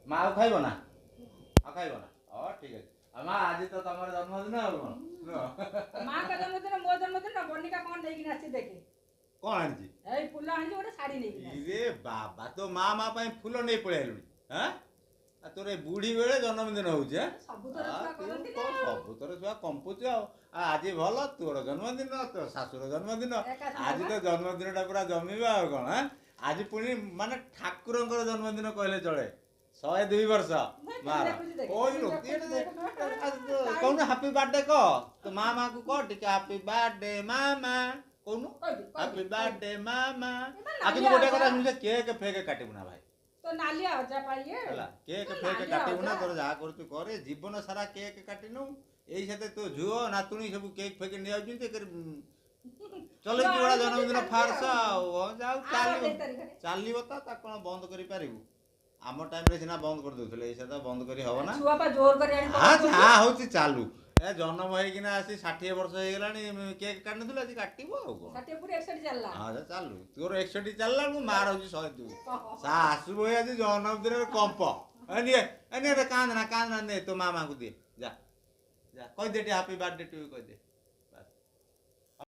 ମା ଆଉ ଖାଇବ ନା? ଆଉ ଖାଇବ ନା? ହଁ, ଠିକ ଅଛି। ଆଉ ମା, ଆଜି ତ ତମର ଜନ୍ମଦିନ, ଆଉ କଣ? ମାଙ୍କ ଜନ୍ମଦିନ, ମୋ ଜନ୍ମଦିନ। ବନିକା କଣ ନେଇକିନା ଆସିଛି ଦେଖେ। କଣ ଆଣିଛି? ଏଇ ଫୁଲ ଆଣିଛି, ଗୋଟେ ଶାଢୀ ନେଇକି। ଇରେ ବାବା, ତୋ ମା ମା ପାଇଁ ଫୁଲ ନେଇ ପଳେଇ ଆଇଲୁଣି? ହାଁ, ଆଉ ତୋର ଏ ବୁଢୀ ବେଳେ ଜନ୍ମଦିନ ହଉଛି? ସବୁଥର ଛୁଆ କମ୍ପୁଛୁ। ଆଉ ଆଜି ଭଲ, ତୋର ଜନ୍ମଦିନ, ତୋ ଶାଶୁର ଜନ୍ମଦିନ, ଆଜି ତ ଜନ୍ମଦିନଟା ପୁରା ଜମିବ ଆଉ କଣ। ଆଜି ପୁଣି ମାନେ ଠାକୁରଙ୍କର ଜନ୍ମଦିନ କହିଲେ ଚଳେ, 102 ବର୍ଷ ମାର। କହିଲୁ, କହୁନୁ ହାପି ବାର୍ଥଡେ କହ, ତୋ ମା ମାକୁ କହ ଟିକେ, ହାପି ବାର୍ଥଡେ ମା ମା କହୁନୁ, ହାପି ବାର୍ଥଡେ ମା ମା। ଆଉ କିନ୍ତୁ ଗୋଟେ କଥା ଶୁଣିছে, କେକ୍ ଫେକ୍ କାଟିବୁ ନା ଭାଇ। ହେଲା, କେକ୍ ଫେକ୍ କାଟିବୁ ନା, ତୋର ଯାହା କରୁଛୁ କରେ। ଜୀବନ ସାରା କେକ୍ କାଟିନୁ, ଏଇ ସାଥେ ତୋ ଝିଅ ନାତୁଣୀ ସବୁ କେକ୍ ଫେକ୍ ନେଇଯାଉଛନ୍ତି, ଚଲେଇଛୁ ଗୋଟା ଜନ୍ମଦିନ ଫାର୍ସ। ଆଉ ଯାଉ, ଚାଲିବ ଚାଲିବ ତ, ତାକୁ କଣ ବନ୍ଦ କରିପାରିବୁ? ଆମ ଟାଇମରେ ସିନା ବନ୍ଦ କରିଦଉଥିଲେ, ଏଇ ତ ବନ୍ଦ କରି ହବ ନା। ହଁ, ଯାହା ହଉଛି ଚାଲୁ। ଏ ଜନ୍ମ ହେଇକିନା ଆସି 60 ବର୍ଷ ହେଇଗଲାଣି, କେକ୍ କାଟିନଥିଲୁ, ଆଜି କାଟିବୁ ଆଉ କଣ? ହଁ, ଚାଲୁ। ତୋର 61 ଚାଲିଲା, ମୁଁ ମାର ହଉଛି 102। ଶାଶୁ ବୋହି ଆଜି ଜନ୍ମଦିନରେ କମ୍ପ। ନିଏ ନିଏ, କାନ୍ଦ ନା କାନ୍ଦ ନା, ନେ ତୋ ମା ମାଙ୍କୁ ଦିଏ, ଯା ଯା କହିଦେ ଟିକେ, ହାପି ବାର୍ଥଡେ ଟୁ କହିଦେ।